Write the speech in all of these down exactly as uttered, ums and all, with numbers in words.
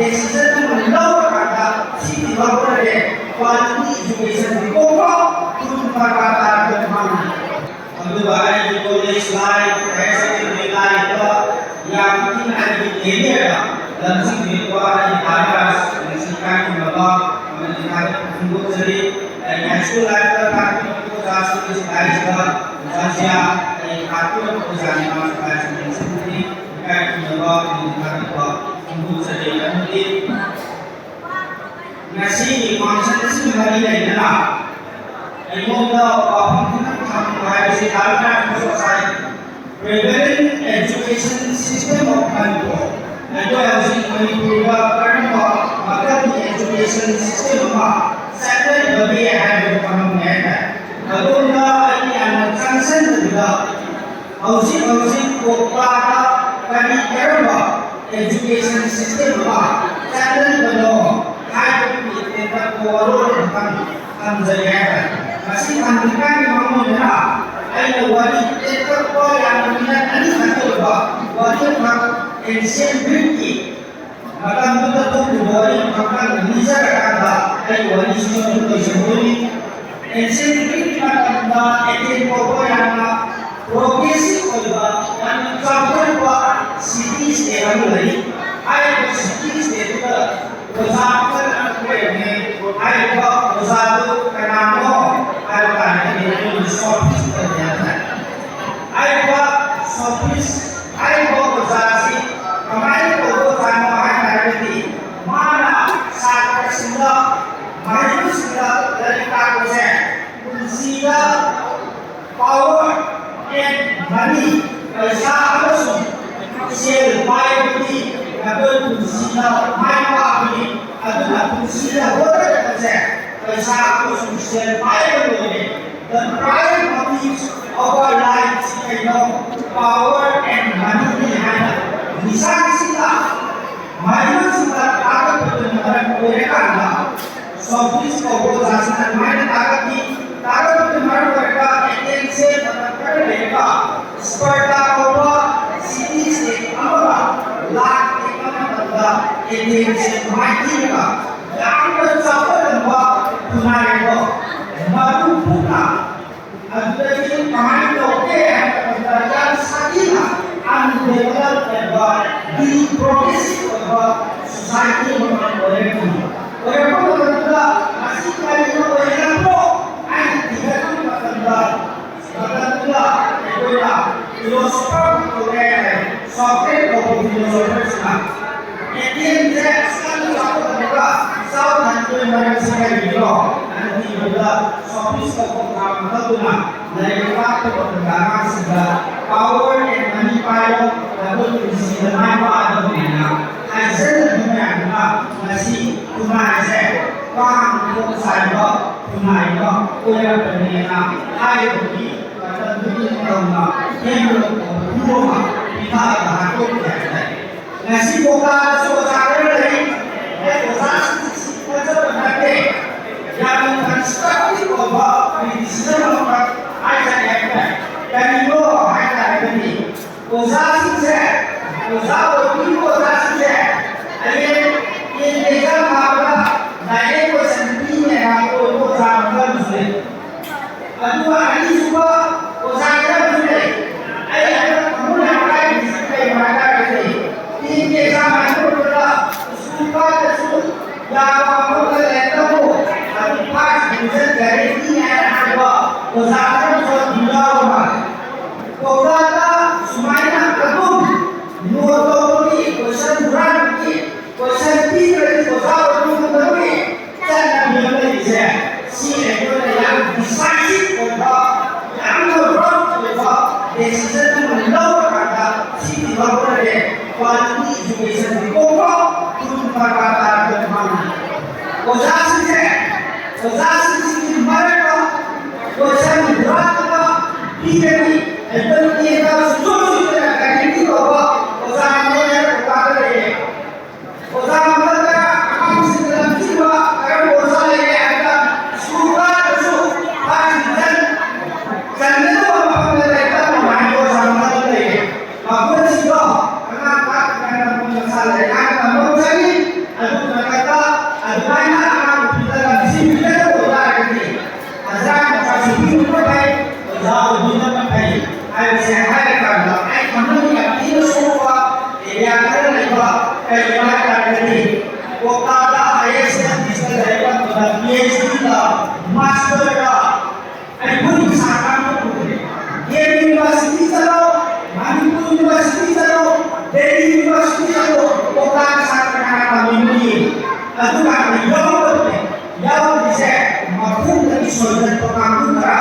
decision ꯑꯃ ꯂꯧꯔꯀꯥꯟꯗ ꯁꯤ ꯗꯤꯕꯥꯒꯣꯟꯁꯦ quality education ꯀꯣꯛꯄ ꯇꯨꯡ ꯗꯔꯀꯥꯔ ꯇꯥꯔꯒ ꯃꯥꯡꯉꯤ꯫ ꯑꯗꯨꯒ ꯑꯩꯒꯤ college life, higher secondary life ꯇ ꯌꯥꯝ ꯊꯤꯅ ꯑꯩꯒꯤ career ꯗ ꯂꯝꯖꯤꯡꯕꯤꯔꯛꯄ ꯑꯩꯒꯤ ꯗꯥ ꯔꯥꯖ ꯉꯁꯤ ꯏꯀꯥꯏ ꯈꯨꯝꯅꯕ ꯑꯃꯗꯤ ꯊꯥꯒꯠꯄ ꯐꯣꯡꯗꯣꯛꯆꯔꯤ꯫ ꯑꯩꯒꯤ high school life ꯇ ꯇꯥꯛꯄꯤꯔꯛꯄ ꯑꯣꯖꯥꯁꯤꯡ ꯑꯁꯤ ꯂꯥꯏꯔꯤꯛꯁꯤꯗ ꯑꯣꯖꯥ ꯖꯤꯌꯥ, ꯑꯩꯒꯤ ꯇꯥꯛꯄꯤꯔꯛꯄ ꯑꯣꯖꯥꯅꯤ ꯃꯥꯁꯨ ꯂꯥꯏꯔꯤꯛꯁꯤꯗ ꯅꯤꯡꯁꯤꯡꯕꯤꯔꯤ꯫ ꯏꯀꯥꯏ ꯈꯨꯝꯅꯕ ꯑꯃꯗꯤ ꯊꯥꯒꯠꯄ ꯐꯣꯡꯗꯣꯛꯆꯔꯤ꯫ ꯑꯃꯗꯤ ꯉꯁꯤꯒꯤ function ꯑꯁꯤꯒ ꯃꯔꯤ ꯂꯩꯅꯅ ꯑꯩꯉꯣꯟꯗ ꯋꯥꯐꯝ ꯈꯤꯇꯪ ꯊꯝꯕꯤꯌꯨ ꯍꯥꯏꯕꯁꯤ ꯇꯥꯔꯛꯅ ꯉꯁꯥꯏ prevalent education system of Manipur, ꯑꯩꯈꯣꯏ ꯍꯧꯖꯤꯛ ꯃꯅꯤꯄꯨꯔꯗ ꯀꯔꯝꯕ ꯃꯈꯜꯒꯤ education system ꯑꯃ ꯆꯠꯅꯔꯤꯕꯒꯦ ꯍꯥꯏꯕꯗꯨ ꯈꯪꯍꯟꯅꯤꯡꯉꯦ ꯍꯥꯏꯇꯥꯔꯦ꯫ ꯑꯗꯣꯝꯗ ꯑꯩꯅ ꯌꯥꯝꯅ ꯆꯪꯁꯤꯟꯗꯕꯤꯗ ꯍꯧꯖꯤꯛ ꯍꯧꯖꯤꯛ ꯀꯣꯛꯇꯥꯗ ꯀꯔꯤ ꯀꯔꯝꯕ education system ꯑꯃ ꯆꯠꯅꯔꯤꯕꯅꯣ ꯍꯥꯏꯕꯗꯨꯒꯤ ꯇꯦꯟꯇꯛꯄ ꯋꯥꯔꯣꯜ ꯑꯃꯇꯪ ꯊꯝꯖꯒꯦ ꯍꯥꯏꯇꯥꯔꯦ꯫ ꯃꯁꯤ ꯊꯝꯗ꯭ꯔꯤꯉꯩꯒꯤ ꯃꯃꯥꯡꯗ ꯑꯩꯅ ꯋꯥꯔꯤ ꯇꯦꯟꯇꯛꯄ ꯌꯥꯝꯅ ꯃꯤꯅꯠ ꯑꯅꯤ ꯈꯛꯇ ꯑꯣꯏꯕ ꯋꯥꯔꯤ ꯑꯃꯈꯛ ancient Greek ꯀꯤ ꯃꯇꯝꯗꯨꯗ ꯊꯣꯛꯈꯤꯕ ꯋꯥꯔꯤ ꯑꯃꯈꯛꯇꯪ ꯂꯤꯖꯔꯀꯥꯟꯗ ꯑꯩ ꯋꯥꯔꯤꯁꯤꯁꯨ ꯑꯗꯨꯝ ꯂꯣꯏꯁꯤꯟꯗꯣꯏꯅꯤ꯫ Ancient Greek ꯀꯤ ꯃꯇꯝꯗ Athens ꯐꯥꯎꯕ ꯌꯥꯝꯅ progressive ꯑꯣꯏꯕ, ꯌꯥꯝꯅ ꯆꯥꯎꯈꯠꯄ city state ꯑꯃ ꯂꯩ꯫ ꯍꯥꯏꯔꯤꯕ city state ꯑꯗꯨꯗ ꯑꯣꯖꯥ ꯑꯃꯈꯛ ꯂꯩꯔꯝꯃꯤ꯫ ꯍꯥꯏꯔꯤꯕ ꯑꯣꯖꯥꯗꯨ ꯀꯅꯥꯅꯣ ꯍꯥꯏꯕ ꯇꯥꯔꯒꯗꯤ ꯑꯩꯈꯣꯏꯒꯤ Sophist ꯑꯣꯏꯕ ꯌꯥꯏ꯫ ꯍꯥꯏꯔꯤꯕ Sophist ꯍꯥꯏꯔꯤꯕ ꯑꯣꯖꯥꯁꯤ ꯀꯃꯥꯏꯅ ꯇꯧꯕ ꯑꯣꯖꯥꯅꯣ ꯍꯥꯏ ꯇꯥꯔꯒꯗꯤ, ꯃꯥꯅ ꯁꯥꯇ꯭ꯔꯁꯤꯡꯗ, ꯃꯍꯩꯔꯣꯏꯁꯤꯡꯗ ꯂꯥꯏꯔꯤꯛ ꯇꯥꯛꯄꯁꯦ ꯄꯨꯟꯁꯤꯗ power and money, ꯄꯩꯁꯥ ꯑꯃꯁꯨꯡ ꯁꯦꯜ ꯄꯥꯏꯕꯗꯤ ꯅꯈꯣꯏ ꯄꯨꯟꯁꯤꯗ ꯃꯥꯏ ꯄꯥꯛꯄꯅꯤ꯫ ꯑꯗꯨꯅ ꯄꯨꯟꯁꯤꯗ ꯍꯣꯠꯅꯒꯗꯕꯁꯦ ꯄꯩꯁꯥ ꯑꯃꯁꯨꯡ ꯁꯦꯜ ꯄꯥꯏꯕ ꯂꯣꯏꯔꯦ꯫ The prime motive of our life ꯁꯤ ꯀꯩꯅꯣ? Power and money ꯅꯤ ꯍꯥꯏꯅ ꯅꯤꯁꯥꯁꯤꯡꯅ ꯃꯍꯩꯔꯣꯏꯁꯤꯡꯗ ꯇꯥꯛꯂꯛꯄꯗꯨꯅ ꯃꯔꯝ ꯑꯣꯏꯔꯀꯥꯟꯗ Sophist ꯀꯧꯕ ꯑꯣꯖꯥꯁꯤꯅ ꯑꯗꯨꯃꯥꯏꯅ ꯇꯥꯛꯂꯛꯈꯤ꯫ ꯇꯥꯛꯂꯛꯄꯗꯨꯅ ꯃꯔꯝ ꯑꯣꯏꯔꯒ Athens ꯁꯦ ꯃꯇꯝ ꯈꯔ ꯂꯩꯔꯒ Sparta ꯀꯧꯕ city state ꯑꯃꯒ ꯂꯥꯟ ꯊꯦꯡꯅꯕ ꯃꯇꯝꯗ ꯃꯥꯏꯊꯤꯔꯒ ꯌꯥꯝꯅ ꯆꯥꯎꯈꯠꯂꯝꯕ ꯈꯨꯟꯅꯥꯏꯗꯣ ꯃꯔꯨ ꯄꯨꯛꯅ ꯑꯗꯨꯗꯒꯤ ꯀꯃꯥꯏꯅ ꯇꯧꯒꯦ ꯍꯥꯏꯕ ꯃꯇꯝꯗ ꯌꯥꯝ ꯁꯥꯊꯤꯅ ꯑꯟꯗꯦꯚꯂꯞ ꯑꯣꯏꯕ, ꯗꯤꯄ꯭ꯔꯣꯒ꯭ꯔꯦꯁꯤꯚ ꯑꯣꯏꯕ ꯁꯣꯁꯥꯏꯇꯤ ꯑꯃ ꯑꯣꯏꯔꯛꯈꯤ꯫ ꯑꯣꯏꯔꯛꯄ ꯃꯇꯝꯗ ꯃꯁꯤ ꯀꯔꯤꯅ ꯑꯣꯏꯔꯛꯄ꯭ꯔꯣ ꯍꯥꯏꯅ ꯊꯤꯒꯠꯄ ꯃꯇꯝꯗ ꯃꯇꯝꯗꯨꯗ ꯑꯩꯈꯣꯏꯅ ꯐꯤꯂꯣꯁꯣꯐꯔ ꯀꯧꯔꯦ ꯍꯥꯏ, ꯁꯣꯀ꯭ꯔꯦꯠ ꯀꯧꯕ ꯐꯤꯂꯣꯁꯣꯐꯔꯁꯤꯅ ꯑꯦꯊꯦꯟꯁꯦ ꯑꯁꯨꯛ ꯌꯥꯝꯅ ꯆꯥꯎꯈꯠꯂꯝꯃꯒ ꯆꯥꯎꯊꯍꯟꯕꯒꯤ ꯃꯔꯝꯁꯤ ꯀꯔꯤꯒꯤꯅꯣ ꯍꯥꯏꯅ ꯊꯤꯕꯗ ꯁꯣꯐꯤꯁ ꯀꯧꯕ ꯀꯥ ꯑꯃꯈꯛꯇꯨꯅ ꯂꯥꯏꯔꯤꯛ ꯇꯥꯛꯄ ꯃꯇꯝꯗ ꯑꯉꯥꯡꯁꯤꯡꯗ power and money ꯄꯥꯏꯔꯣ, ꯅꯈꯣꯏ ꯄꯨꯟꯁꯤꯗ ꯃꯥꯏ ꯄꯥꯛꯑꯗꯕꯅꯦꯅ ꯍꯥꯏꯖꯅꯕ ꯃꯌꯥꯝꯗꯨꯅ ꯉꯁꯤ ꯈꯨꯟꯅꯥꯏꯁꯦ ꯀꯥꯡ ꯈꯣꯡ ꯆꯥꯏꯕ ꯈꯨꯟꯅꯥꯏ ꯑꯃ ꯑꯣꯏꯔꯛꯄꯅꯦꯅ ꯍꯥꯏꯕꯒꯤ ꯃꯇꯝꯗꯨꯒꯤ ꯅꯤꯡꯊꯧꯅ ꯍꯦꯟꯕ ꯈꯨꯗꯣꯜ ꯑꯃ ꯄꯤꯊꯛꯑꯒ ꯍꯥꯠꯇꯣꯛꯈꯤ ꯍꯥꯏꯕ ꯂꯩ꯫ ꯉꯁꯤ ꯀꯧꯇꯥꯗꯁꯨ ꯑꯣꯖꯥ ꯈꯔ ꯂꯩ꯫ ꯑꯩ ꯑꯣꯖꯥꯁꯤꯡꯁꯤ ꯊꯥꯖꯕ ꯅꯠꯇꯦ꯫ ꯌꯥꯝꯅ constructive ꯑꯣꯏꯕ criticism ꯑꯃꯈꯛ ꯍꯥꯏꯖꯒꯦ ꯍꯥꯏꯕ ꯇꯥꯏ꯫ ꯀꯔꯤꯅꯣ ꯍꯥꯏ ꯇꯥꯔꯒꯗꯤ ꯑꯣꯖꯥꯁꯤꯡꯁꯦ, ꯑꯣꯖꯥ ꯑꯣꯏꯕꯤꯔꯤꯕ ꯑꯣꯖꯥꯁꯤꯡꯁꯦ ꯍꯌꯦꯡ ꯇꯦꯟ exam ꯊꯥꯕꯗ direct question ꯄꯤꯅꯦꯅ ꯑꯣꯏꯕ ꯑꯣꯖꯥ ꯈꯔ ꯑꯃꯁꯨ ꯂꯩ꯫ ꯑꯗꯨꯒ ꯑꯅꯤꯁꯨꯕ ꯑꯣꯖꯥ ꯈꯔ ꯑꯃꯁꯨ ꯂꯩ꯫ ꯑꯩ ꯍꯟꯗꯛ ꯊꯃꯣꯏ ꯌꯥꯝ ꯀꯥꯏꯔꯤꯁꯤ ꯀꯩꯅꯣ ꯍꯥꯏ ꯇꯥꯔꯒꯗꯤ ꯇꯦꯟ exam ꯍꯥꯏꯗꯣꯛꯄꯗ ꯁ꯭ꯀꯨꯜ ꯀꯥꯗ꯭ꯔꯁꯨ ꯌꯥꯕ ꯃꯐꯝꯗ ꯂꯥꯏꯔꯤꯛ ꯇꯝꯃꯨ, ꯑꯗꯨ first division guarantee ꯍꯥꯏꯅ ꯍꯥꯏꯕ ꯑꯣꯖꯥ ꯈꯔ ꯑꯃꯁꯨ ꯑꯗꯨꯝ ꯌꯥꯎꯕ ꯃꯥꯜꯂꯤ꯫ ꯀꯧꯇꯥꯗ ꯁꯨꯃꯥꯏꯅ ꯑꯗꯨꯝ ꯅꯣꯠ ꯇꯧꯕꯒꯤ, question ꯍꯨꯔꯥꯟꯕꯒꯤ, question ꯄꯤꯗ꯭ꯔꯗꯤ ꯑꯣꯖꯥ ꯑꯣꯏꯕ ꯉꯝꯗꯕꯒꯤ ꯆꯠꯅꯕꯤ ꯑꯃ ꯂꯩꯔꯤꯁꯦ, ꯁꯤ ꯑꯩꯈꯣꯏꯅ ꯌꯥꯝ decisive ꯑꯣꯏꯕ, ꯌꯥꯝꯅ rough ꯑꯣꯏꯕ decision ꯑꯃ ꯂꯧꯔꯀꯥꯟꯗ ꯁꯤ ꯊꯤꯕ ꯍꯧꯔꯒꯦ꯫ Quality education ꯀꯣꯛꯄ ꯇꯨꯡ ꯗꯔꯀꯥꯔ ꯇꯥꯔꯛꯄ ꯃꯇꯥꯡꯅꯤ꯫ ꯑꯣꯖꯥꯁꯤꯡꯁꯦ, ꯑꯣꯖꯥꯁꯤꯡꯁꯤꯒꯤ ꯃꯔꯛꯇ question ꯍꯨꯔꯥꯟꯕ ꯄꯤꯒꯅꯤ, ꯑꯩꯈꯣꯏ ꯁꯨꯡꯁꯣꯏ ꯁꯣꯏꯗꯅ guarantee ꯇꯧꯕ ꯑꯣꯖꯥ ꯑꯃ ꯗꯔꯀꯥꯔ ꯂꯩꯔꯦ꯫ ꯑꯣꯖꯥ ꯃꯊꯛꯇ ꯑꯉꯥꯡꯁꯤꯡꯗ ꯂꯝꯖꯤꯡꯕ ꯀꯔꯝꯕ ꯑꯣꯖꯥ ꯂꯩꯒꯦ ꯍꯥꯏꯕꯗ, ꯁ꯭ꯀꯨꯜ ꯀꯥꯗ꯭ꯔꯁꯨ first division ꯆꯟꯒꯗꯕ ꯃꯐꯝꯗ ꯂꯥꯏꯔꯤꯛ ꯇꯝꯕ ꯍꯥꯏꯕ ꯑꯣꯖꯥ ꯃꯊꯛꯇ ꯂꯩꯔꯦ꯫ ꯃꯈꯣꯏꯁꯤꯡꯗꯣ ꯑꯉꯥꯡ ꯇꯥꯛꯇ꯭ꯔꯤꯉꯩꯗ ꯃꯈꯣꯏ ꯃꯁꯥ ꯂꯥꯏꯔꯤꯛ ꯍꯥꯟꯅ ꯇꯝꯕ ꯑꯃ ꯆꯪꯏ꯫ ꯀꯩꯒꯤꯅꯣ ꯍꯥꯏ ꯇꯥꯔꯒꯗꯤ ꯀꯣꯜꯀꯥꯇꯥꯗ ꯍꯥꯏꯌꯔ ꯁꯦꯀꯦꯟꯗꯔꯤ ꯁ꯭ꯀꯨꯜꯗ ꯂꯥꯏꯔꯤꯛ ꯇꯝꯕꯗ ꯄꯤ ꯑꯩꯆ ꯗꯤꯒ ꯃꯥꯁꯇꯔꯒ ꯑꯩꯈꯣꯏꯒꯤ ꯁꯥꯇ꯭ꯔ ꯑꯃ ꯄꯨꯊꯣꯛꯈ꯭ꯔꯦ꯫ ꯗꯤ ꯑꯦꯝ ꯌꯨꯅꯤꯚꯔꯁꯤꯇꯤ ꯆꯠꯂꯣ, ꯃꯅꯤꯄꯨꯔ ꯌꯨꯅꯤꯚꯔꯁꯤꯇꯤ ꯆꯠꯂꯣ, ꯗꯦꯜꯂꯤ ꯌꯨꯅꯤꯚꯔꯁꯤꯇꯤ ꯆꯠꯂꯣ, ꯀꯣꯜꯀꯥꯇꯥ ꯁꯥꯇ꯭ꯔ ꯀꯅꯥ ꯇꯝꯃꯤꯅꯣ ꯌꯦꯡꯉꯨ꯫ ꯑꯗꯨꯀꯥꯟꯗ ꯌꯥꯎꯗꯕꯅꯦ꯫ ꯌꯥꯎꯔꯤꯁꯦ ꯃꯈꯣꯡꯗꯒꯤ ꯁꯣꯏꯗꯠꯄ ꯀꯥꯡꯕꯨ ꯈꯔ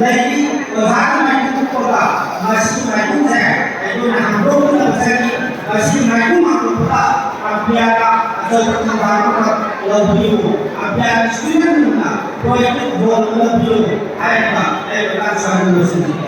ꯂꯩꯔꯤ꯫ ꯑꯣꯖꯥꯒꯤ ꯃꯥꯏꯀꯨꯞ ꯀꯨꯞꯄꯒ ꯃꯁꯤꯒꯤ ꯃꯥꯏꯀꯨꯞꯁꯦ ꯑꯩꯈꯣꯏꯅ ꯍꯥꯡꯗꯣꯛꯅꯕ ꯆꯪꯉꯤ꯫ ꯃꯁꯤꯒꯤ ꯃꯥꯏꯀꯨꯞ ꯍꯥꯡꯗꯣꯛꯄꯗ ꯑꯝꯄꯤꯌꯥꯔ ꯑꯆꯧꯕ ꯊꯧꯗꯥꯡ ꯑꯃ ꯂꯧꯕꯤꯌꯨ꯫ ꯑꯝꯄꯤꯌꯥꯔ ꯏꯁꯇꯨꯗꯦꯟꯠꯅ ꯄꯣꯏꯟꯠ ꯕꯣꯜ ꯑꯃ ꯄꯤꯌꯨ ꯍꯥꯏꯔꯒ ꯑꯩ ꯃꯇꯥꯡ ꯆꯥꯗꯅ ꯂꯣꯏꯁꯤꯟꯖꯒꯦ꯫